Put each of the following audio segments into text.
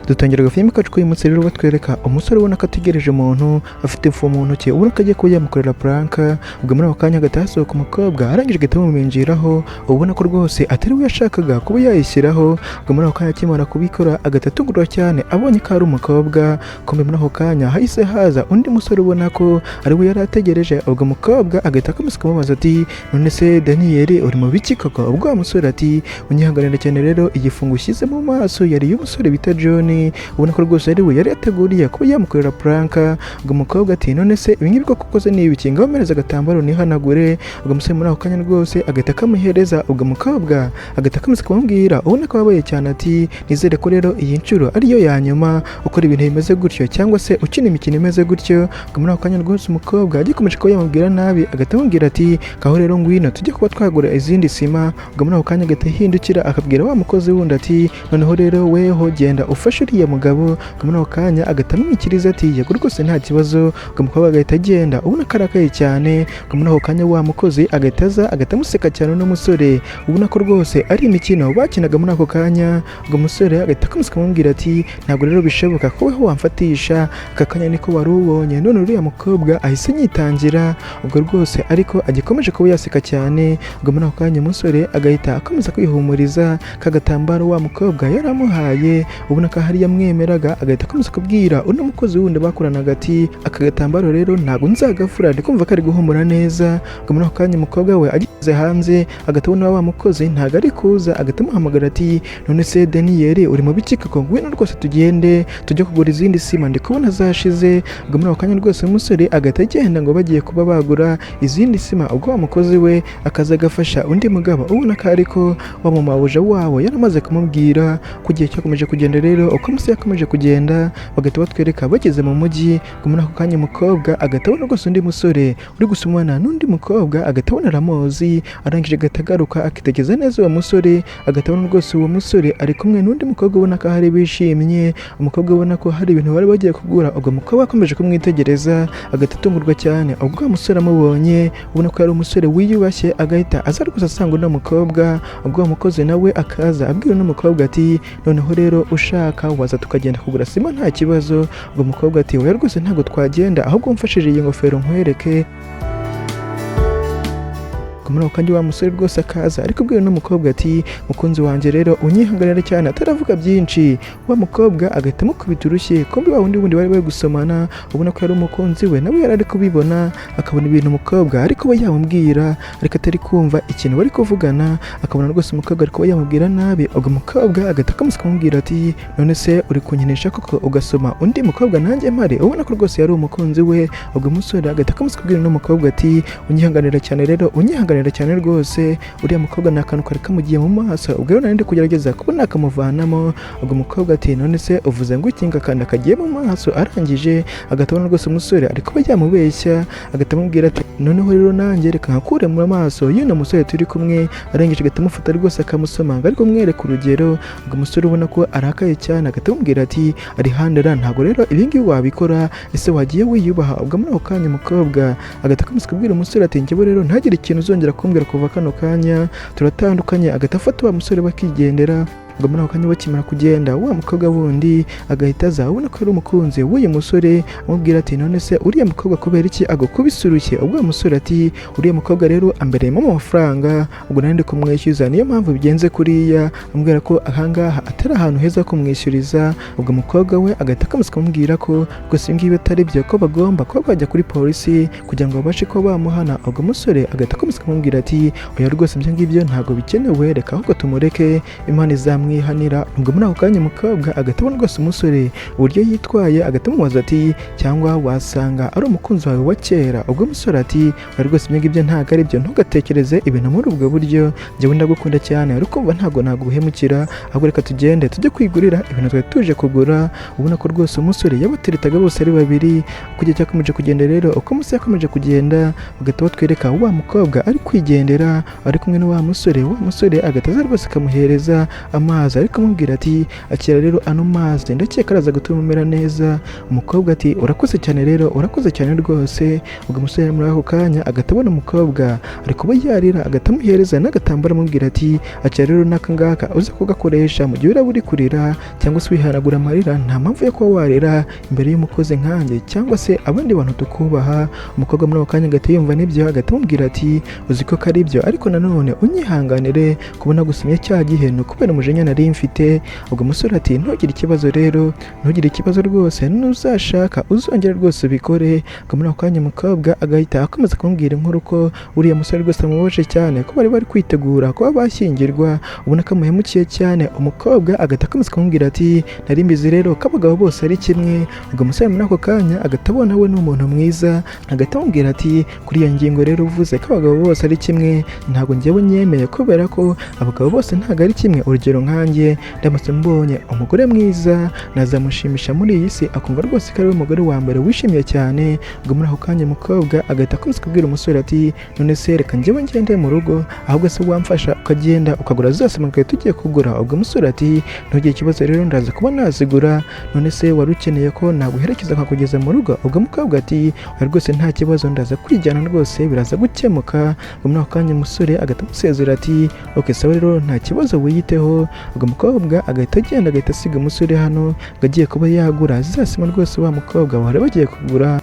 Dutangira agafilime kacu k'uyu munsi rero batwereka umusore ubona ko ategereje umuntu, afite ifu mu ntoki, ubona ko agiye kuba yamukorera prank. Ubwo muri ako kanya hagahita hasohoka umukobwa, arangije agahita amuminjiraho, ubona ko rwose atari we yashakaga kuba yayishyiraho. Ubwo muri ako kanya akimara kubikora agahita atungurwa cyane abonye ko ari umukobwa. Kumbe muri ako kanya hahise haza undi musore ubona ko ari we yari ategereje. Ubwo umukobwa agahita akomeza kumubaza ati: "None se Daniel, uri mu biki koko?" Ubwo wa musore ati: "Unyihanganira cyane rero, igifungo ushyize mu maso yari iy'umusore bita John, ubona ko rwose ari we yari yateguriye kuba yamukorera prank." Ubwo umukobwa ati: "None se ibi ngibi koko ukoze ni ibiki? Ngaho mpereza agatambaro nihanagure." Ubwo umusore muri ako kanya rwose agahita akamuhereza. Ubwo umukobwa agahita akomeza kumubwira, ubona ko ababaye cyane, ati: "Nizere ko rero iyi nshuro ariyo ya nyuma ukora ibintu bimeze gutyo cyangwa se ukina imikino imeze gutyo." Ubwo muri ako kanya rwose umukobwa agikomeje kuba yamubwira nabi, agahita amubwira ati: "Ngaho rero ngwino tujye kuba twagura izindi sima." Ubwo muri ako kanya agahita ahindukira akabwira wa mukozi wundi ati: "Noneho rero weho genda ufashe uriya mugabo." Ubwo muri ako kanya agahita amwikiriza ati: "Yego rwose, nta kibazo." Ubwo umukobwa agahita agenda, ubona ko arakaye cyane. Ubwo muri ako kanya wa mukozi agahita aza, agahita amuseka cyane uno musore, ubona ko rwose ari imikino bakinaga muri ako kanya. Ubwo umusore agahita akomeza kumubwira ati: "Ntabwo rero bishoboka ko weho wamfatisha aka kanya, niko wari ubonye none uriya mukobwa ahise anyitangira." Ubwo rwose ariko agikomeje kuba yaseka cyane. Ubwo muri ako kanya umusore agahita akomeza kwihumuriza ka gatambaro wa mukobwa yari amuhaye, ubona ko ahari yamwemeraga. Agahita akomeza kubwira uno mukozi wundi bakoranaga ati: "Aka gatambaro rero ntabwo nzagafura, ndi kumva kari guhumura neza." Ubwo muri ako kanya umukobwa we ageze hanze agahita abona wa mukozi ntabwo ari kuza, agahita amuhamagara ati: "None se Daniel, uri mu biki koko? Ngwino rwose tugende tujye kugura izindi sima, ndi kubona zashize." Ubwo muri ako kanya rwose umusore agahita agenda ngo bagiye kuba bagura izindi sima. Ubwo wa mukozi we akaza agafasha undi mugabo, ubona ko ariko wa mumabuja wabo yaramaze kumubwira. Ku gihe cyakomeje kugenda rero, uko amasaha yakomeje kugenda, bagahita batwereka bageze mu mujyi. Ngo muri ako kanya umukobwa agahita abona rwose undi musore uri gusomana n'undi mukobwa, agahita abona aramuzi. Arangije agahita agaruka akitegereza neza uwo musore, agahita abona rwose uwo musore ari kumwe n'undi mukobwa, ubona ko ahari bishimye. Umukobwa ubona ko hari ibintu bari bagiye kugura. Ubwo umukobwa akomeje kumwitegereza agahita atungurwa cyane. Ubwo wa musore amubonye, ubona ko yari umusore wiyubashye, agahita aza rwose asanga uno mukobwa. Ubwo wa mukozi nawe akaza abwira uno mukobwa ati: "Noneho rero ushaka waza tukagenda kugura sima, nta kibazo." Ubwo umukobwa ati: "Oya rwose, ntabwo twagenda, ahubwo mfashije iyi ngofero nkwereke." Muri ako kanya wa musore rwose akaza ariko kubwira uno mukobwa ati: "Mukunzi wanjye rero, unyihanganira cyane." Ataravuga byinshi, wa mukobwa agahita amukubita urushyi. Kumbe wa wundi wundi bari bari gusomana, ubona ko yari umukunzi we, nawe yari ari kubibona, akabona ibintu umukobwa ari kuba yamubwira ariko atari kumva ikintu bari kuvugana, akabona rwose umukobwa ari kuba yamubwira nabi. Ubwo umukobwa agahita akomeza kumubwira ati: "None se uri kunkinisha koko, ugasoma undi mukobwa nanjye mpari?" Ubona ko rwose yari umukunzi we. Ubwo umusore agahita akomeza kubwira uno mukobwa ati: "Unyihanganira cyane rero, unyihanganira cyane rwose, uriya mukobwa ni akantu kari kamugiye mu maso, ubwo rero nari ndi kugerageza kuba nakamuvanamo." Ubwo umukobwa ati: "None se uvuze ngo iki, ngo akantu kagiye mu maso?" Arangije agahita abona rwose umusore ari kuba yamubeshya, agahita amubwira ati: "Noneho rero nanjye reka nkakure mu maso y'uno musore turi kumwe." Arangije agahita amufata rwose akamusoma ngo ari kumwereka urugero. Ubwo umusore ubona ko arakaye cyane agahita amubwira ati: "Arihandera, ntabwo rero ibi ngibi wabikora, ese wagiye wiyubaha?" Ubwo muri ako kanya umukobwa agahita akomeza kubwira umusore ati: "Njyewe rero ntagire ikintu uzongera kumbwira, kuva kano kanya turatandukanye." Agahita afata wa musore bakigendera. Ngo muri ako kanya bakimara kugenda, wa mukobwa wundi agahita aza, ubona ko ari umukunzi w'uyu musore, amubwira ati: "None se uriya mukobwa kubera iki agukubise urushyi?" Ubwo uwo musore ati: "Uriya mukobwa rero ambereyemo amafaranga, ubwo nari ndi kumwishyuza, niyo mpamvu bigenze kuriya." Amubwira ko ahangaha atari ahantu heza kumwishyuriza. Ubwo umukobwa we agahita akomeza kumubwira ko rwose ibi ngibi atari byo, ko bagomba kuba bajya kuri polisi kugira ngo babashe kuba bamuhana. Ubwo umusore agahita akomeza kumubwira ati: "Oya rwose, ibyo ngibyo ntabwo bikenewe, reka ahubwo tumureke, Imana izamwihanira." Ubwo muri ako kanya umukobwa agahita abona rwose umusore uburyo yitwaye, agahita amubaza ati: "Cyangwa wasanga ari umukunzi wawe wa kera?" Ubwo umusore ati: "Oya rwose, ibyo ngibyo ntabwo ari byo, ntugatekereze ibintu muri ubwo buryo, njyewe ndagukunda cyane, ariko kumva ntabwo naguhemukira, ahubwo reka tugende tujye kwigurira ibintu twari tuje kugura." Ubona ko rwose umusore yabateretaga bose ari babiri. Uko igihe cyakomeje kugenda rero, uko umusore yakomeje kugenda, bagahita batwereka wa mukobwa ari kwigendera ari kumwe na wa musore. Wa musore agahita aza rwose akamuhereza amazi. amazi, ariko amubwira ati akira rero ano mazi, ndakeka araza gutuma umera neza. Umukobwa ati urakoze cyane rero, urakoze cyane rwose. Ubwo umusore muri ako kanya agahita abona umukobwa ari kuba yarira, agahita amuhereza n'agatambaro amubwira ati akira rero n'aka ngaka uze kugakoresha mu gihe uraba uri kurira cyangwa se wihanagura amarira, nta mpamvu yo kuba warira imbere y'umukozi nkanjye cyangwa se abandi bantu tukubaha. Umukobwa muri ako kanya agahita yumva n'ibyo, agahita amubwira ati uzi ko ari byo, ariko nanone unyihanganire kubona gusomye cya gihe ni ukubera umujinya nari mfite. Ubwo umusore ati ntugire ikibazo rero, ntugire ikibazo rwose, nuzashaka uzongera rwose ubikore. Ubwo muri ako kanya umukobwa agahita akomeza kumubwira inkuru ko uriya musore rwose amubabaje cyane, ko bari bari kwitegura kuba bashyingirwa, ubona ko amuhemukiye cyane. Umukobwa agahita akomeza kumubwira ati nari mbizi rero ko abagabo bose ari kimwe. Ubwo umusore muri ako kanya agahita abona we ni umuntu mwiza, agahita amubwira ati kuri iyo ngingo rero uvuze ko abagabo bose ari kimwe, ntabwo njyewe nyemeye kubera ko abagabo bose ntabwo ari kimwe. Urugero nkanjye ndamutse mbonye umugore mwiza nazamushimisha muri iyi si, akumva rwose ko ari we mugore wa mbere wishimiye cyane. Ubwo muri ako kanya umukobwa agahita akomeza kubwira umusore ati none se reka njyewe ngende mu rugo, ahubwo se wamfasha ukagenda ukagura zose mu tugiye kugura. Ubwo umusore ati ntugire ikibazo rero ndaza kuba nazigura, none se wari ukeneye ko naguherekeza nkakugeza mu rugo? Ubwo umukobwa ati oya rwose nta kibazo, ndaza kwijyana rwose biraza gukemuka. Ubwo muri ako kanya umusore agahita amusezera ati ok sawa rero nta kibazo wiyiteho. Ubwo umukobwa agahita agenda agahita asiga umusore hano ngo agiye kuba yagura za sima rwose wa mukobwa bari bagiye kugura.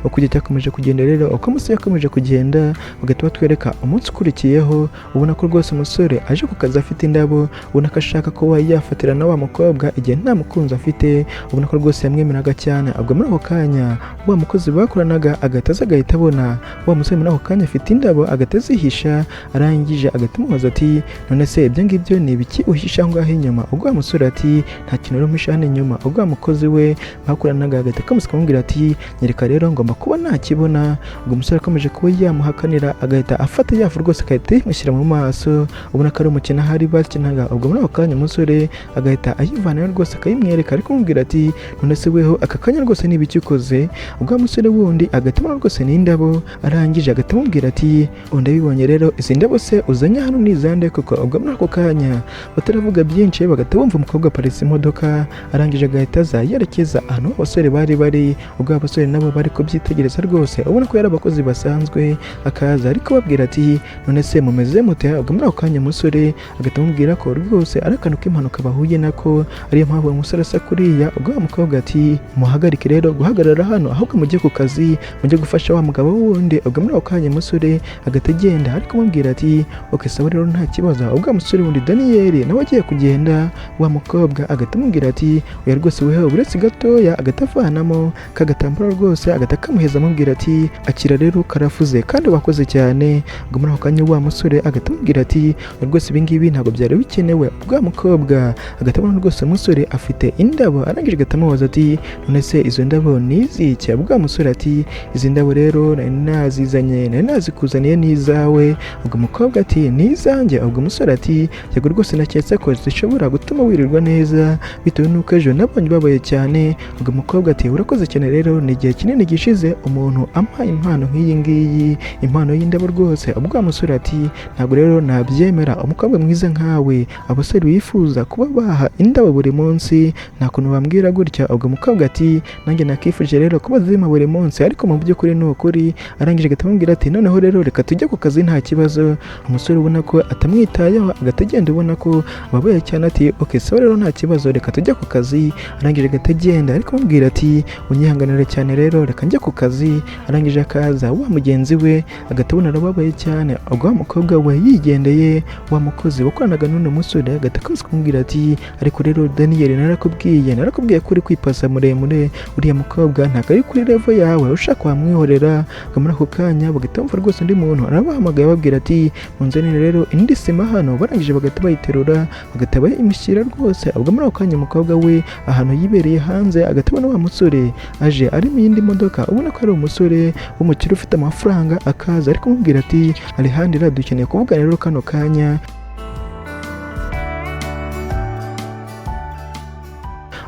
Uko igihe cyakomeje kugenda rero, uko umusore yakomeje kugenda, bagahita batwereka umunsi ukurikiyeho, ubona ko rwose umusore aje ku kazi afite indabo, ubona ko ashaka kuba yafatira na wa mukobwa igihe nta mukunzi afite, ubona ko rwose yamwemeraga cyane. Ubwo muri ako kanya wa mukozi bakoranaga agahita aza agahita abona wa musore muri ako kanya afite indabo, agahita azihisha, arangije agahita amubaza ati none se ibyo ngibyo ni ibiki uhisha aho ngaho inyuma? Ubwo wa musore ati nta kintu rero mpisha hano inyuma. Ubwo wa mukozi we bakoranaga agahita akamusa akamubwira ati nyereka rero ngomba kuba nakibona. Ubwo umusore akomeje kuba yamuhakanira, agahita afata yafu rwose agahita yimushyira mu maso, ubona ko ari umukino ahari bakinaga. Ubwo muri ako kanya umusore agahita ayivanayo rwose akayimwereka, ariko amubwira ati none se weho aka kanya rwose ni ibiki ukoze? Ubwo wa musore wundi agahita abona rwose ni indabo, arangije agahita amubwira ati ndabibonye rero izi ndabo se uzanye hano ni izande koko? Ubwo muri ako kanya bataravuga byinshi bagahita bumva umukobwa aparitse imodoka, arangije agahita aza yerekeza ahantu abasore bari bari. Ubwo abasore nabo bari kubyitegereza rwose, ubona ko yari abakozi basanzwe, akaza ariko babwira ati none se mumeze mute? Ubwo muri ako kanya umusore agahita amubwira ko rwose ari akantu k'impanuka bahuye nako, ariyo mpamvu uwo musore asa kuriya. Ubwo wa mukobwa ati muhagarike rero guhagarara hano, ahubwo mujye ku kazi mujye gufasha wa mugabo wundi. Ubwo muri ako kanya umusore agahita agenda ariko amubwira ati ok sawa rero nta kibazo. Ubwo wa musore wundi Daniyeli nawe agiye kugenda, wa mukobwa agahita amubwira ati oya rwose weho uretse gatoya, agahita avanamo kagatambaro rwose agahita kamuheza amubwira ati akira rero karafuze kandi wakoze cyane. Ubwo muri ako kanya wa musore agahita amubwira ati rwose ibi ngibi ntabwo byari bikenewe. Ubwo wa mukobwa agahita abona rwose umusore afite indabo, arangije agahita amubaza ati none se izo ndabo ni iziki? Ubwo wa musore ati izi ndabo rero nari nazizanye, nari nazikuzaniye n'izawe. Ubwo umukobwa ati ni izanjye? Ubwo umusore ati yego rwose naketse ko zishobora gutuma wirirwa neza bitewe n'uko ejo nabonye ubabaye cyane. Ubwo umukobwa ati urakoze cyane rero, ni igihe kinini gishize umuntu ampaye impano nk'iyi ngiyi, impano y'indabo rwose. Ubwo wa musore ati ntabwo rero nabyemera, umukobwa mwiza nkawe abasore bifuza kuba baha indabo buri munsi, nta kuntu bambwira gutya. Ubwo umukobwa ati nanjye nakifuje rero kuba zima buri munsi, ariko mu by'ukuri ni ukuri. Arangije agahita amubwira ati noneho rero reka tujye ku kazi nta kibazo. Umusore ubona ko atamwitayeho agahita agenda, ubona ko ababaye cyane ati ok sawa rero nta kibazo reka tujye ku kazi. Arangije agahita agenda ariko amubwira ati unyihanganire cyane rero reka njye ku kazi. Arangije akaza wa mugenzi we agahita abona arababaye cyane. Ubwo wa mukobwa we yigendeye, wa mukozi wakoranaga n'uno musore agahita akomeza kumubwira ati ariko rero Daniyeli narakubwiye, narakubwiye ko uri kwipasa muremure, uriya mukobwa ntabwo ari kuri level yawe, ushaka wamwihorera. Ubwo muri ako kanya bagahita bumva rwose undi muntu arabahamagaye ababwira ati munzanire rero indi sima hano. Barangije bagahita bayiterura bagahita bayimushyira rwose. Ubwo muri ako kanya umukobwa we ahantu yibereye hanze agahita abona wa musore aje ari mu yindi modoka, ubona ko ari umusore w'umukire ufite amafaranga, akaza ari kumubwira ati Alejandra dukeneye kuvugana rero kano kanya.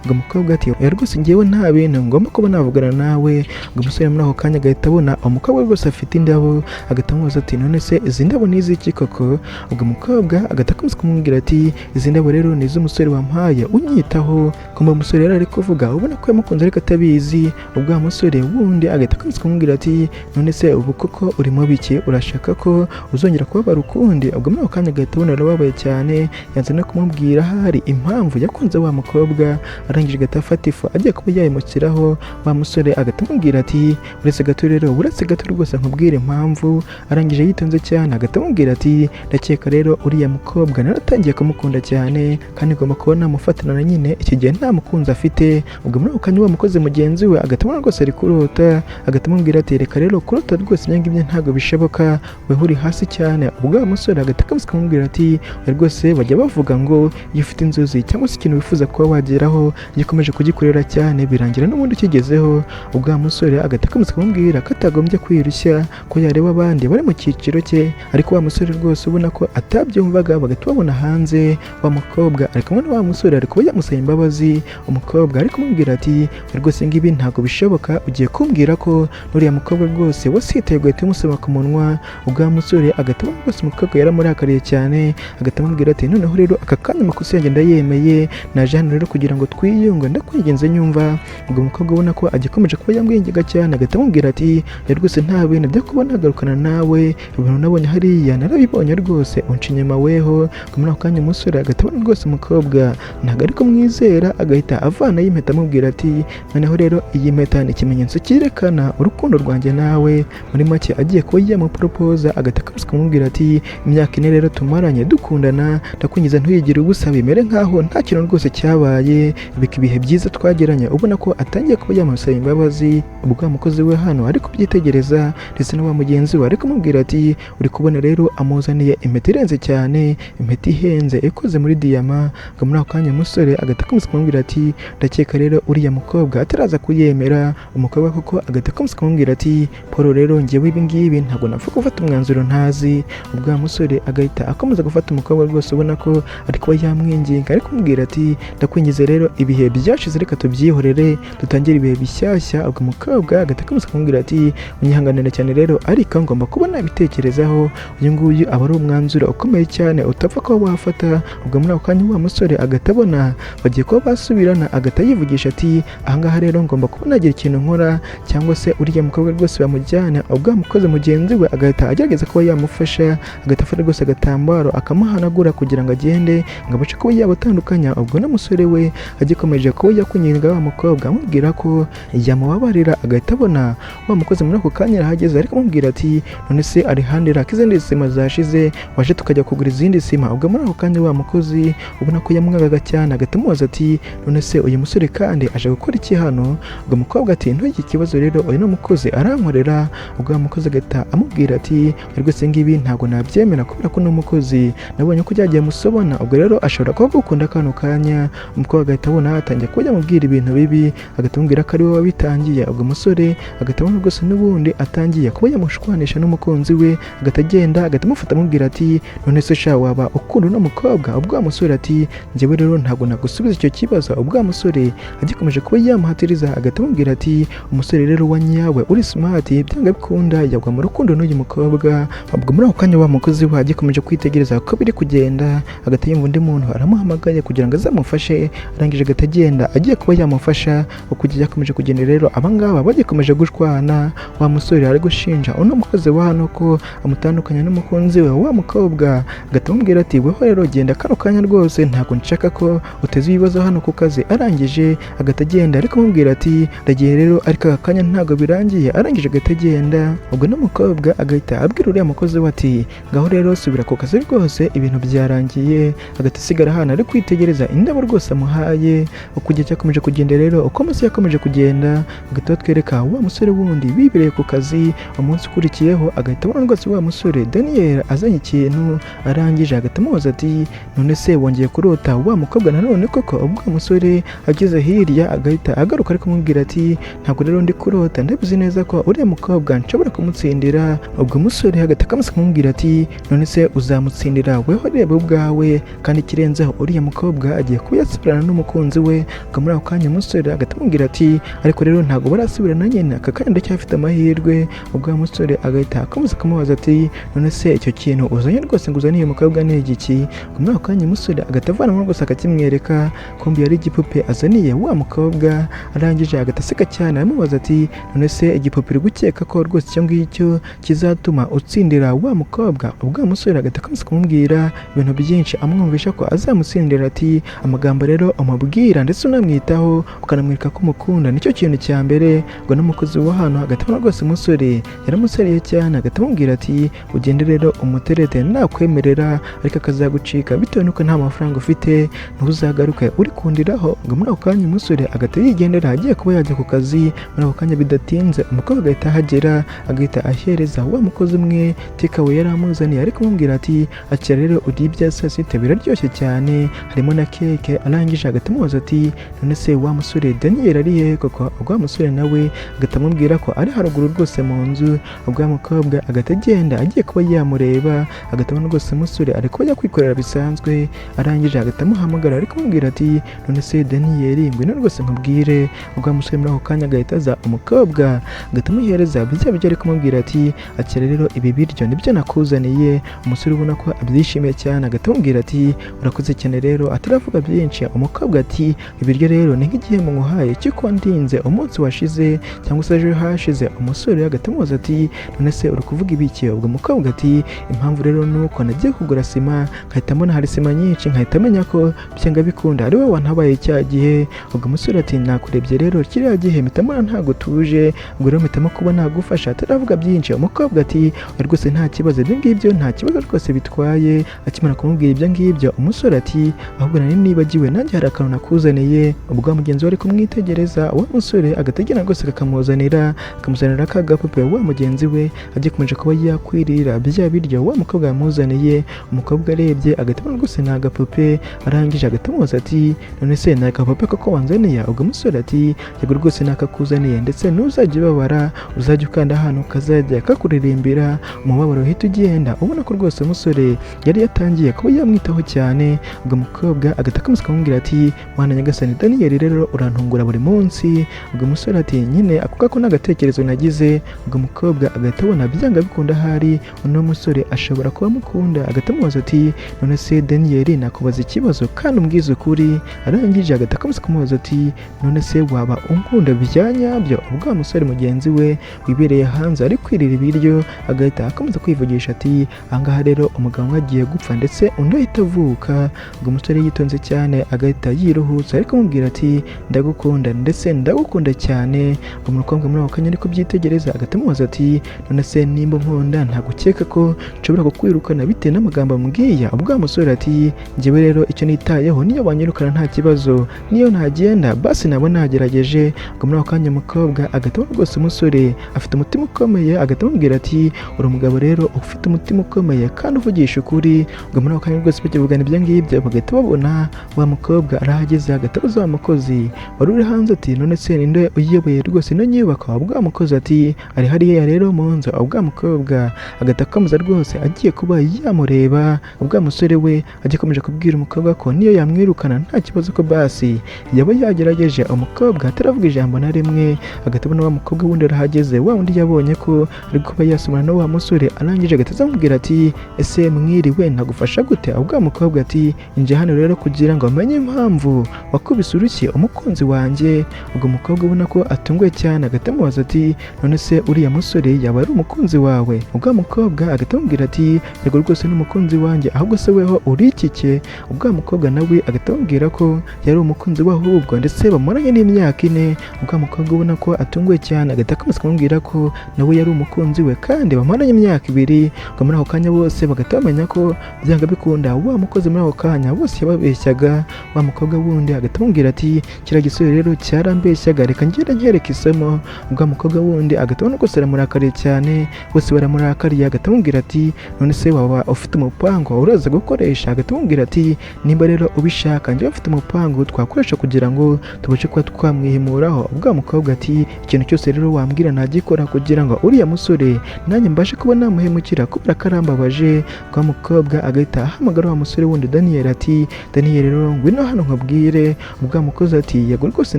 Ubwo umukobwa ati oya rwose ngewe nta bintu ngomba kuba navugana nawe. Ubwo umusore muri ako kanya agahita abona umukobwa rwose afite indabo, agahita amubaza ati none se izi ndabo ni iz'iki koko? Ubwo umukobwa agahita akomeza kumubwira ati izi ndabo rero ni iz'umusore wampaye unyitaho. Kumva umusore yari ari kuvuga ubona ko yamukunze ariko atabizi. Ubwo wa musore wundi agahita akomeza kumubwira ati none se ubu koko uri mu biki, urashaka ko uzongera kubabara ukundi? Ubwo muri ako kanya agahita abona arababaye cyane, yanze no kumubwira ahari impamvu yakunze wa mukobwa. Arangije agahita afata ifu agiye kuba yayimushyiraho. Wa musore agahita amubwira ati uretse gato rero, uretse gato rwose nkubwire impamvu. Arangije yitonze cyane agahita amubwira ati ndakeka rero uriya mukobwa naratangiye kumukunda cyane kandi ngomba kuba namufatana nyine iki gihe nta mukunzi afite. Ubwo muri ako kanya wa mukozi mugenzi we agahita abona rwose ari kurota, agahita amubwira ati reka rero kurota rwose ibyo ngibyo ntabwo bishoboka, weho uri hasi cyane. Ubwo wa musore agahita akomeza kumubwira ati rwose bajya bavuga ngo iyo ufite inzozi cyangwa se ikintu wifuza kuba wageraho iyo ukomeje kugikorera cyane birangira n'ubundi ukigezeho. Ubwo wa musore agahita akomeza kumubwira ko atagombye kwirushya, ko yareba abandi bari mu cyiciro cye. Ariko wa musore rwose ubona ko atabyumvaga, bagahita babona hanze wa mukobwa ari kumwe na wa musore ari kuba yamusaba imbabazi. Umukobwa ari kumubwira ati rwose ngibi ntabwo bishoboka, ugiye kumbwira ko n'uriya mukobwa rwose wasitaye ugahita umusoma ku munwa. Ubwo wa musore agahita abona rwose umukobwa yaramurakariye cyane, agahita amubwira ati noneho rero aka kanya amakosa yanjye ndayemeye, naje hano rero kugira ngo twiyunge, ndakwinginze nyumva. Ubwo umukobwa ubona ko agikomeje kuba yamwinginga cyane, agahita amubwira ati rwose nta bintu byo kuba nagarukana nawe, ibintu nabonye hariya narabibonye rwose, unca inyuma weho. Ubwo muri ako kanya umusore agahita abona rwose umukobwa ntabwo ari kumwizera, agahita avanayo impeta amubwira ati noneho rero iyi mpeta ni ikimenyetso cyerekana urukundo rwanjye nawe. Muri make agiye kuba yamuporopoza, agahita akomeza kumubwira ati imyaka 4 rero tumaranye dukundana, ndakwinginze ntuyigire ubusa, bimere nkaho nta kintu rwose cyabaye, bika ibihe byiza twagiranye. Ubona ko atangiye kuba yamusaba imbabazi. Ubwo wa mukozi we hano ari kubyitegereza ndetse na wa mugenzi we ari kumubwira ati uri kubona rero amuzaniye impeta irenze cyane, impeta ihenze ikoze muri diyama. Ngo muri ako kanya umusore agahita akomeza kumubwira ati ndakeka rero uriya mukobwa ataraza kuyemera. Umukobwa koko agahita akomeza kumubwira ati Paul rero njyewe ibi ngibi ntabwo napfa gufata umwanzuro ntazi. Ubwo wa musore agahita akomeza gufata umukobwa rwose ubona ko ari kuba yamwinginga, ari kumubwira ati ndakwingize rero ibihe byashize reka tubyihorere dutangire ibihe bishyashya. Ubwo umukobwa agahita akomeza kumubwira ati unyihanganira cyane rero ariko ngomba kuba nabitekerezaho, uyu nguyu aba ari umwanzuro ukomeye cyane utapfa kuba wafata. Ubwo muri ako kanya wa musore agahita abona bagiye kuba basubirana, agahita yivugisha ati ahangaha rero ngomba kuba nagira ikintu nkora cyangwa se uriya mukobwa rwose bamujyana. Ubwo wa mukozi mugenzi we agahita agerageza kuba yamufasha, agahita afata rwose agatambaro akamuhanagura kugira ngo agende ngo abashe kuba yabatandukanya. Ubwo n'umusore we agikomeje kuba yakunyiga wa mukobwa amubwira ko yamubabarira, agahita abona wa mukozi muri ako kanya arahageze ariko amubwira ati none se Alejandra ko izindi sima zashize waje tukajya kugura izindi sima. Ubwo muri ako kanya wa mukozi ubona ko yamwangaga cyane agahita amubaza ati none se uyu musore kandi aje gukora iki hano? Ubwo umukobwa ati ntugire ikibazo rero uyu ni umukozi arankorera. Ubwo wa mukozi agahita amubwira ati rwose ngibi ntabwo nabyemera kubera ko ni umukozi nabonye ko byagiye musobana, ubwo rero ashobora kuba agukunda kano kanya. Umukobwa agahita abona atangiye kuba yamubwira ibintu bibi, agahita amubwira ko ari we wabitangiye. Ubwo umusore agahita abona rwose n'ubundi atangiye kuba yamushwanisha n'umukunzi we, agahita agenda agahita amufata amubwira ati none se sha waba ukunda uno mukobwa? Ubwo wa musore ati njyewe rero ntabwo nagusubiza icyo kibazo. Ubwo wa musore agikomeje kuba yamuhatiriza, agahita amubwira ati umusore rero wa nyawe uri smart byanga bikunda yagwa mu rukundo n'uyu mukobwa. Ubwo muri ako kanya wa mukozi we agikomeje kwitegereza uko biri kugenda, agahita yumva undi muntu aramuhamagaye kugira ngo azamufashe, arangije agahita agenda agiye kuba yamufasha. Uko yakomeje kugenda rero abangaba bagikomeje gushwana, wa musore ari gushinja uno mukozi wa hano ko amutandukanya n'umukunzi we wa mukobwa, agahita amubwira ati weho rero genda kano kanya rwose ntabwo nshaka ko uteza ibibazo hano ku kazi. Arangije agahita agenda ariko amubwira ati ndagiye rero ariko aka kanya ntabwo birangiye. Arangije agahita agenda. Ubwo n'umukobwa agahita abwira uriya mukozi we ati ngaho rero subira ku kazi rwose ibintu byarangiye. Agahita asigara hano ari kwitegereza indabo rwose amuhaye. Uko igihe cyakomeje kugenda rero, uko amasaha yakomeje kugenda, bagahita batwereka wa musore wundi bibereye ku kazi. Umunsi ukurikiyeho agahita abona rwose wa musore Daniel azanye ikintu, arangije agahita amubaza ati none se wongeye kurota wa mukobwa nanone koko? Ubwo wa musore ageze hirya agahita agaruka ari kumubwira ati ntabwo rero ndi kurota, ndabizi neza ko uriya mukobwa nshobora kumutsindira. Ubwo musore agahita akomeza kumubwira ati none se uzamutsindira weho reba ubwawe, kandi ikirenzeho uriya mukobwa agiye kuba yasubirana n'umukunzi n'umukunzi we. Ubwo muri ako kanya umusore agahita amubwira ati ariko rero ntabwo barasubirana nyine, aka kanya ndacyafite amahirwe. Ubwo wa musore agahita akomeza kumubaza ati none se icyo kintu uzanye rwose ngo uzaniye umukobwa ni igiki? Ubwo muri ako kanya umusore agahita avanamo rwose akakimwereka, kumbi yari igipupe azaniye wa mukobwa. Arangije agahita aseka cyane, aramubaza ati none se igipupe uri gukeka ko rwose icyo ngicyo kizatuma utsindira wa mukobwa? Ubwo wa musore agahita akomeza kumubwira ibintu byinshi, amwumvisha ko azamutsindira, ati amagambo rero umubwira ndetse unamwitaho ukanamwereka ko umukunda nicyo kintu cya mbere. Ubwo n'umukozi wa hano agahita abona rwose umusore yaramusereye cyane, agahita amubwira ati ugende rero umuterete, nakwemerera ariko akazagucika bitewe n'uko nta mafaranga ufite, ntuzagaruke uri kundiraho. Ubwo muri ako kanya umusore agahita yigendera agiye kuba yajya ku kazi. Muri ako kanya bidatinze umukobwa agahita ahagera, agahita ahereza wa mukozi umwe takeaway yari amuzaniye, ariko amubwira ati akira rero urye ibya saa sita biraryoshye cyane, harimo na keke. Arangije agahita amubaza ati none se wa musore Daniel ari he koko? Ubwo wa musore nawe agahita amubwira ko ari haruguru rwose mu nzu. Ubwo wa mukobwa agahita agenda agiye kuba yamureba, agahita abona rwose umusore ari kuba yakwikorera bisanzwe. Arangije agahita amuhamagara, ariko amubwira ati none se Daniel, ngwino rwose nkubwire. Ubwo wa musore muri ako kanya agahita aza, umukobwa agahita amuhereza bya biryo, ari kumubwira ati akira rero ibi biryo nibyo nakuzaniye. Umusore ubona ko abyishimiye cyane agahita amubwira ati urakoze cyane rero. Ataravuga byinshi, umukobwa ati ibiryo rero ni nk'igihembo nguhaye cy'uko wandinze umunsi washize cyangwa se ejo hashize. Umusore agahita amubaza ati none se uri kuvuga ibiki? Ubwo umukobwa ati impamvu rero ni uko nagiye kugura sima nkahita mbona hari sima nyinshi, nkahita menya ko byanga bikunda ari wowe wantabaye cya gihe. Ubwo umusore ati nakurebye rero kiriya gihe mpita mbona ntabwo tuje, ubwo rero mpitamo kuba nagufasha. Ataravuga byinshi, umukobwa ati oya rwose nta kibazo, ibyo ngibyo nta kibazo rwose bitwaye. Akimara kumubwira ibyo ngibyo, umusore ati ahubwo nari nibagiwe, nanjye hari akantu nakuzaniye. Ubwo wa mugenzi we ari kumwitegereza, wa musore agategera rwose kakamuzanira, akamuzanira ka gapupe. Wa mugenzi we agikomeje kuba yakwirira bya biryo wa mukobwa yamuzaniye. Umukobwa arebye agahita abona rwose ni agapupe. Arangije agahita amubaza ati none se ni agapupe koko wanzaniye? Ubwo umusore ati yego rwose nakakuzaniye, ndetse ntuzajya ubabara, uzajya ukanda ahantu kazajya kakuririmbira, umubabaro uhita ugenda. Ubona ko rwose umusore yari yatangiye kuba yamwitaho cyane. Ubwo umukobwa agahita akomeza akamubwira ati mwana nyagasani Daniel rero urantungura buri munsi. Ubwo umusore ati nyine ako ngako ni agatekerezo nagize. Ubwo umukobwa agahita abona byanga bikunda ahari uno musore ashobora kuba amukunda, agahita amubaza ati none se Daniel nakubaza ikibazo kandi umbwize ukuri? Arangije agahita akomeza kumubaza ati none se waba unkunda bya nyabyo? Ubwo wa musore mugenzi we wibereye hanze ari kwirira ibiryo, agahita akomeza kwivugisha ati ahangaha rero umugabo umwe agiye gupfa ndetse undi ahita avuka. Ubwo umusore yitonze cyane agahita yiruhutsa, ariko amubwira ati ndagukunda ndetse ndagukunda cyane. Ubwo umukobwa muri ako kanya ari kubyitegereza, agahita amubaza ati none se nimba unkunda ntabwo ukeka ko nshobora kukwirukana bitewe n'amagambo ambwiye? Ubwo wa musore ati njyewe rero icyo nitayeho niyo banyirukana nta kibazo, niyo ntagenda basi naba nagerageje. Ubwo muri ako kanya umukobwa agahita abona rwose umusore afite umutima ukomeye, agahita amubwira ati uri umugabo rero ufite umutima ukomeye kandi uvugisha ukuri. Ubwo muri ako kanya rwose bakivugana ibyo ngibyo, bagahita babona wa mukobwa arahageze, agahita abaza wa mukozi wari uri hanze ati none se ninde uyoboye rwose ino nyubako? Ubwo wa mukozi ati ari hariya rero mu nzu. Ubwo wa mukobwa agahita akomeza rwose agiye kuba yamureba. Ubwo wa musore we agikomeje kubwira umukobwa ko niyo yamwirukana nta kibazo, ko basi yaba yagerageje. Umukobwa ataravuga ijambo na rimwe, agahita abona wa mukobwa wundi arahageze, wa wundi yabonye ko ari kuba yasomana na wa musore. Arangije agahita amubwira ati ese mwiriwe, nagufasha gute? Ubwo wa mukobwa ati inje hano rero kugira ngo amenye impamvu wakubise urushyi umukunzi wanjye. Ubwo umukobwa ubona ko atunguwe cyane, agahita amubaza ati none se uriya musore yaba ari umukunzi wawe? Ubwo wa mukobwa agahita amubwira ati yego rwose ni umukunzi wanjye, ahubwo se weho uri ikike? Ubwo wa mukobwa nawe agahita amubwira ko yari umukunzi we ahubwo ndetse bamaranye n'imyaka 4. Ubwo wa mukobwa ubona ko atunguwe cyane, agahita akomeza kumubwira ko nawe yari umukunzi we kandi bamaranye imyaka 2. Ubwo muri ako kanya bose bagahita bamenya ko byanga bikunda wa mukozi muri ako kanya bose yababeshyaga. Wa mukobwa wundi agahita amubwira ati kiriya gisore rero cyarambeshyaga, reka ngende nkereke isomo. Ubwo wa mukobwa wundi agahita abona rwose aramurakariye cyane, bose baramurakariye, agahita amubwira ati none se waba ufite umupango uraza gukoresha? Agahita amubwira ati nimba rero ubishaka njyewe mfite umupango twakoresha kugira ngo tubashe kuba twamwihimuraho. Ubwo wa mukobwa ati ikintu cyose rero wambwira nagikora kugira ngo uriya musore nanjye mbashe kuba namuhemukira kubera ko arambabaje. Ubwo wa mukobwa agahita ahamagara wa musore wundi Daniel ati Daniel rero ngwino hano nkubwire. nkubwire. Ubwo wa mukozi ati yego rwose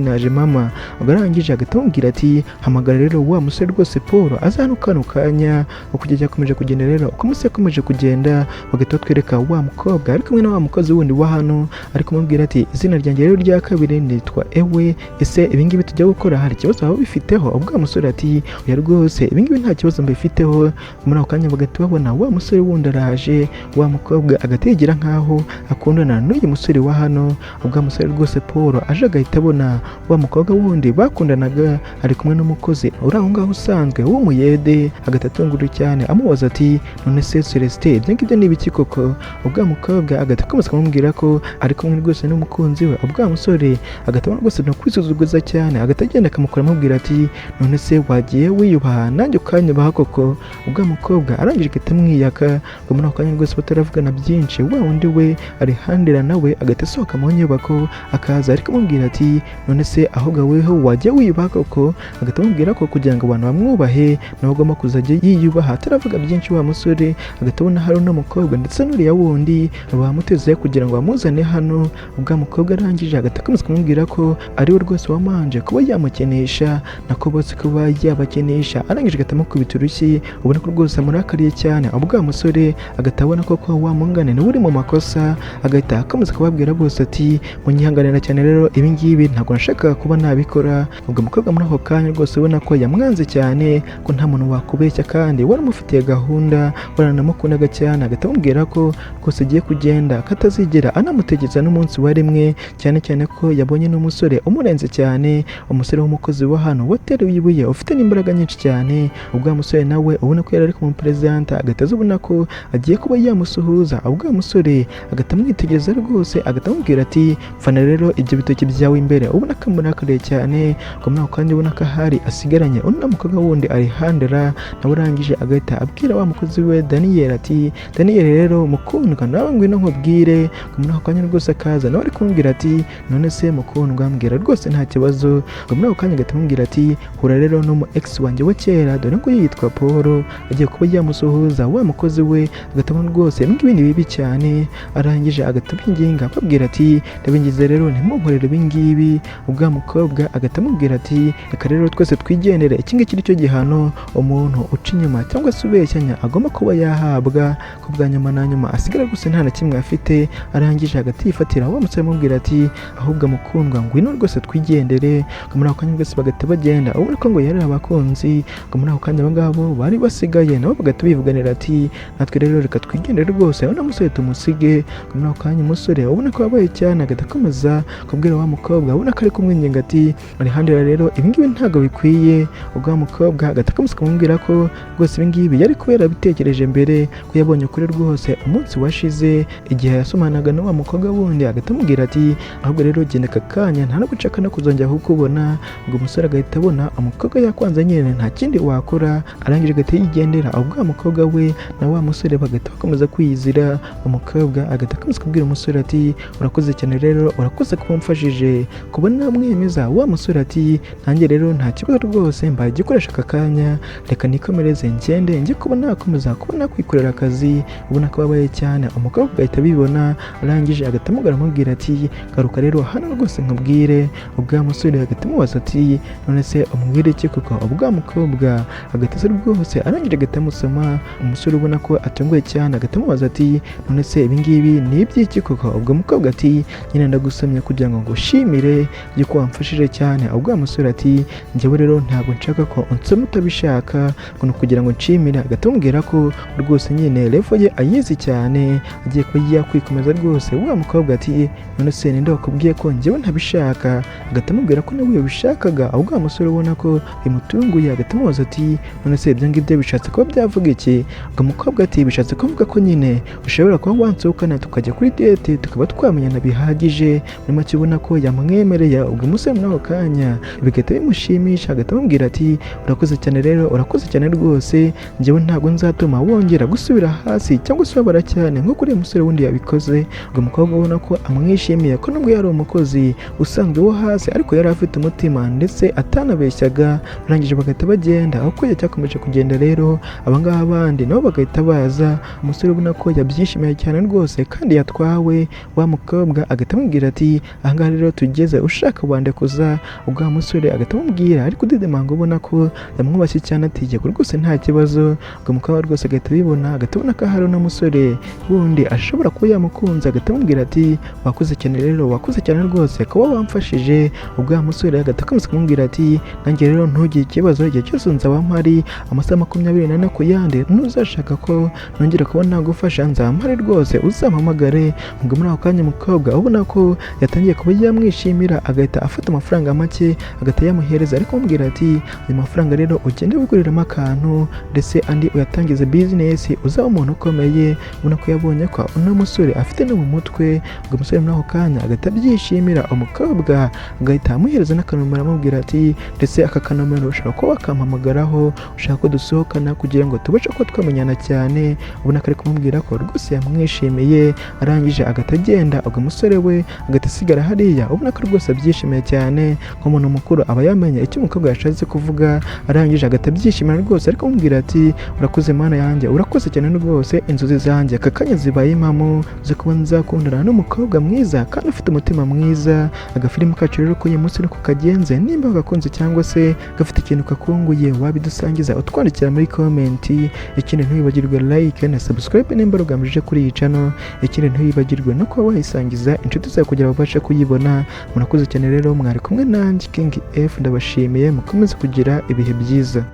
naje mama. Ubwo arangije agahita amubwira ati hamagara rero wa musore rwose Paul aza hano kano kanya. Uko igihe cyakomeje kugenda rero, uko umunsi yakomeje kugenda, bagahita batwereka wa mukobwa ari kumwe na wa mukozi wundi wa hano, ari kumubwira ati izina ryanjye rero rya kabiri nitwa Ewe, ese ibingibi tujya gukora hari ikibazo waba ubifiteho? Ubwo wa musore ati oya rwose ibingibi nta kibazo mbifiteho. Muri ako kanya bagahita babona wa musore wundi araje, wa mukobwa agahita yigira nkaho akundana n'uyu musore wa hano. Ubwo wa musore rwose Paul aje agahita abona wa mukobwa wundi bakundanaga ari kumwe n'umukozi uri aho ngaho usanzwe w'umuyede, agahita atungurwa cyane amubaza ati none se Celestin ibyo ngibyo ni ibiki koko? Ubwo wa mukobwa agahita akomeza kumubwira ko ari kumwe rwose n'umukunzi we. Ubwo wa musore agahita abona rwose ni ukwisuzuguza cyane, agahita agenda akamukora amubwira ati none se wagiye wiyubaha nanjye ukanyubaha koko? Ubwo wa mukobwa arangije agahita amwiyaka. Ngo muri ako kanya rwose bataravugana byinshi, wa wundi we arihandira nawe agahita asohoka mu nyubako, akaza ari kumubwira ati none se ahubwo weho wajya wiyubaha koko? Agahita amubwira ko kugira ngo abantu bamwubahe nawe agomba kuzajya yiyubaha. Ataravuga byinshi, wa musore agahita abona hari uno mukobwa ndetse n'uriya wundi bamuteze kugira ngo bamuzane hano. Ubwo wa mukobwa arangije agahita akomeza kumubwira ko ari we rwose wamanje kuba yamukenesha, nako bose kuba yabakenesha, arangije agahita amukubita urushyi, ubona ko rwose amurakariye cyane. Ubwo wa musore agahita abona koko wa mungane niwe uri mu makosa, agahita akomeza kubabwira bose ati munyihanganira cyane rero ibingibi ntabwo nashakaga kuba nabikora. Ubwo umukobwa muri ako kanya rwose ubona ko yamwanze cyane, ko nta muntu wakubeshya kandi waramufitiye gahunda, waranamukundaga cyane, agahita amubwira ko rwose agiye kugenda, ko atazigera anamutegereza n'umunsi wa rimwe, cyane cyane ko yabonye n'umusore umurenze cyane, umusore w'umukozi wa hano wateruye ibuye ufite n'imbaraga nyinshi cyane. Ubwo wa musore nawe ubona ko yari ari kumuperezanta, agahita aza ubona ko agiye kuba yamusuhuza. Ubwo wa musore agahita amwitegereza rwose, agahita amubwira ati mfana rero ibyo bitoki byawe imbere, ubona ko amurakariye cyane. Ubwo muri ako kanya ubona ko ahari asigaranye undi mukobwa wundi arihandera nawe, arangije agahita abwira wa mukozi we Daniel ati Daniel rero mukundwa nawe ngwino nkubwire. Ubwo muri ako kanya rwose akaza nawe ari kumubwira ati none se mukundwa mbwira rwose nta kibazo. Ubwo muri ako kanya agahita amubwira ati hura rero n'umu ex wanjye wa kera, dore ko yitwa Paul. Agiye kuba yamusuhuza, wa mukozi we agahita abona rwose ibi ni bibi cyane, arangije agahita abinginga ababwira ati ndabingize rero ntimunkorere ibi ngibi. Ubwo wa mukobwa agahita amubwira ati reka rero twese twigendere, iki ngiki ni cyo gihano umuntu uca inyuma cyangwa se ubeshyanya agomba kuba yahabwa, ko bwa nyuma na nyuma asigara gusa nta na kimwe afite. Arangije hagati yifatira wa musore amubwira ati ahubwo mukundwa ngwino rwose twigendere. Ngo muri ako kanya rwose bagahita bagenda, ubona ko ngo yari abakunzi. Ngo muri ako kanya abo ngabo bari basigaye nabo bagahita bivuganira ati natwe rero reka twigendere rwose uno musore tumusige. Ngo muri ako kanya umusore ubona ko yabaye cyane agahita akomeza kubwira wa mukobwa ubona ko ari kumwinginga ati Alejandro rero ibingibi ntabwo bikwiye. Ubwo wa mukobwa agahita akomeza kumubwira ko rwose ibingibi yari kuba yarabitekereje mbere, ko yabonye ukuri rwose umunsi washize igihe yasomanaga na wa mukobwa wundi, agahita amubwira ati ahubwo rero genda aka kanya nta no gucaka no kuzongera kukubona. Ubwo umusore agahita abona umukobwa yakwanze nyine nta kindi wakora, arangije agahita yigendera. Ubwo wa mukobwa we na wa musore bagahita bakomeza kwiyizira. Umukobwa agahita akomeza kubwira umusore ati urakoze cyane rero, urakoze kuba umfashije kuba namwemeza. Wa musore ati nanjye rero nta kibazo rwose, mbaye igikoresho aka kanya, reka nikomereze ngende njye kuba nakomeza kuba nakwikorera akazi. Ubona ko ababaye cyane, umukobwa agahita abibona, arangije agahita amubwira amubwira ati garuka rero hano rwose nkubwire. Ubwo wa musore agahita amubaza ati none se umbwire iki koko? Ubwo wa mukobwa agahita asa rwose, arangije agahita amusoma. Umusore ubona ko atunguwe cyane agahita amubaza ati none se ibingibi ni iby'iki koko? Ubwo mukobwa ati nyine ndagusomye kugira ngo ngushimire yuko wamfashije cyane. Ubwo wa musore ati njyewe rero ntabwo nshaka ko unsoma utabishaka, ngo ni ukugira ngo nshimire. Agahita amubwira ko rwose nyine level ye ayizi cyane, agiye kuba yakwikomeza rwose. Wa mukobwa ati none se ninde wakubwiye ko njyewe ntabishaka? Agahita amubwira ko nawe yabishakaga. Ubwo wa musore ubona ko bimutunguye agahita amubaza ati none se ibyo ngibyo bishatse kuba byavuga iki? Ubwo mukobwa ati bishatse kuvuga ko nyine ushobora kuba wansohokana tukajya kuri date tukaba twamenyana bihagije. Muri make ubona ko yamwemereye. Ubwo umusore muri ako kanya bigahita bimushimisha, agahita amubwira ati urakoze cyane rero, urakoze cyane rwose, njyewe ntabwo nzatuma wongera gusubira hasi cyangwa se ubabara cyane nk'uko uriya musore wundi yabikoze. Ubwo umukobwa ubona ko amwishimiye, ko nubwo yari umukozi usanzwe wo hasi ariko yari afite umutima ndetse atanabeshyaga. Barangije bagahita bagenda. Aho kujya cyakomeje kugenda rero, abangaba bandi nabo bagahita baza. Umusore ubona ko yabyishimiye cyane rwose kandi yatwawe, wa mukobwa agahita amubwira amubwira ati ahangaha rero tugeze ushaka wandekuza. Ubwo wa musore agahita amubwira ariko udidimanga, ubona ko yamwubashye cyane, ati yego rwose nta kibazo. Ubwo umukobwa rwose agahita abibona, agahita abona ko hari uno musore wundi ashobora kuba yamukunze, agahita amubwira ati wakoze cyane rero, wakoze cyane rwose kuba wamfashije. Ubwo wa musore agahita akomeza kumubwira ati nanjye rero ntugire ikibazo, igihe cyose nzaba mpari amasaha 24 ku yandi, ntuzashaka ko nongera kuba nagufasha nzaba mpari rwose, uzampamagare. Ubwo muri ako kanya umukobwa ubona ko yatangiye kuba yamwishimira, agahita afata amafaranga make agahita yamuhereza, ariko amubwira ati ayo mafaranga rero ugende wiguriramo akantu, ndetse andi uyatangize business, uzaba umuntu ukomeye. Ubona ko yabonye ko uno musore afite no mu mutwe. Ubwo umusore muri ako kanya agahita abyishimira, umukobwa agahita amuhereza n'akanomero, amubwira ati ndetse aka kanomero ushobora kuba wakampamagaraho ushaka ko dusohokana kugira ngo tubashe kuba twamenyana cyane. Ubona ko ari kumubwira ko rwose yamwishimiye. Arangije agahita agenda. Ubwo umusore we agahita asigara hariya, ubona ko rwose abyishimiye cyane, nk'umuntu mukuru aba yamenye icyo umukobwa yashatse kuvuga. Arangije agahita abyishimira rwose, ariko amubwira ati urakoze Mana yanjye, urakoze cyane rwose, inzozi zanjye aka kanya zibaye impamo zo kuba nzakundana n'umukobwa mwiza kandi ufite umutima mwiza. Agafilimi kacu rero k'uyu munsi niko kagenze. Nimba wagakunze cyangwa se gafite ikintu kakunguye, wabidusangiza utwandikira muri comment. Ikindi ntiwibagirwe like na subscribe nimba rugamije kuri iyi channel. Ikindi ntiwibagirwe no kuba wayisangiza inshuti zawe kugira ngo babashe kuyibona. Murakoze cyane rero, mwari kumwe nanjye King F, ndabashimiye, mukomeze kugira ibihe byiza.